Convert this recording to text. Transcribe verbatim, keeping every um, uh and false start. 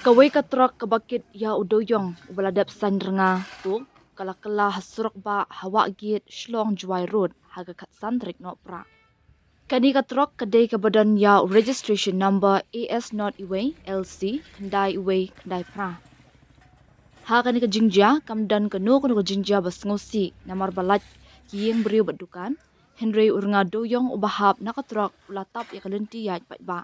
Kawei ka trok kaba kit ïa u dewïong uba la dep sain rnga, ka la kylla ha surok bah ha Wahgate, Shillong Jowai Road ha ka khatsan tarik Nohprah. Kane ka trok ka dei kaba don ïa u registration number A S not iwei L C khyndai iwei khyndai phra. Ha kane ka jingjia kam don kano kano ka jingjia ba sngewsih namar ba lait ki ïing briew bad dukan, hynrei u rnga dewïong uba hap na ka trok u la tap ïa ka lynti ïaid paidbah.